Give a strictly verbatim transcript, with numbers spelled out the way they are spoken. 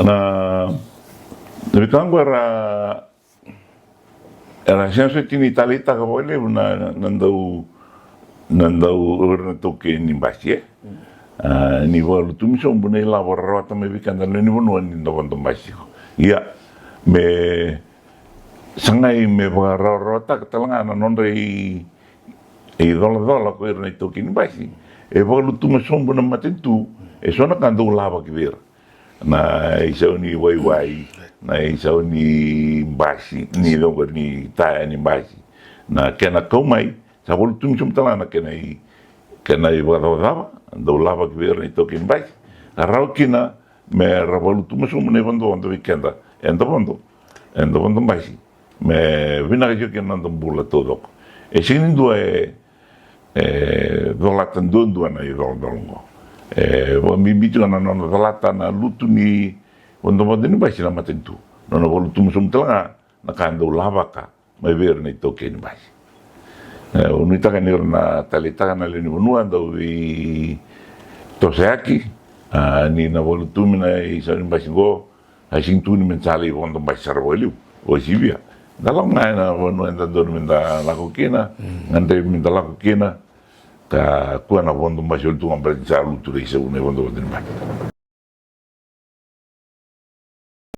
Na veika oqo era era sega soti ni taleitaka vakalevu na dau na dau ira na taukei ni basi e ni vakalutumi sobu na ilavo ra rawata mai vei keda na lewe ni vanua ni da vodo basi iko. Ia me sagai me vakarawarawataka tale ga na nodra i icolacola ko ira na itaukei ni basi. E vakalutuma sobu na matanitu e so na ka dau lavaki vei ira. Na isau ni waiwai, na isau ni basi, ni coqa ni taya ni basi. Na kena kau mai sa vakalutumi sobu tale ga na kena i kena i vakacavacava dau lavaki vei ira na itaukei ni basi. Ka rawa kina me ra vakalutuma sobu na ivodovodo vei keda eda vodo eda vodo basi. Me vinaka tiko kina na noda bula taucoko. E sega ni dua e e colata duadua na icolacola oqo. E vakabibi tiko na nona colata na lutu ni vodovodo ni basi na matanitu. Nona vakalutuma sobu tale ga na ka dau lavaka mai vei ira na itaukei ni basi. E, au nuitaka ni ira na taleitaka na lewe ni vanua dau veitosayaki ni na vakalutumi na isau ni basi oqo. A sigi tukuni me da sa lai vodo basi sara vakaliu. O sivia da lako ga ena vanua eda donu me da lako kina, gadrevi me da lako kina. Ka kua na vodo basi oli tu ga baleta ni sa lutu lai sau na ivodovodo ni basi.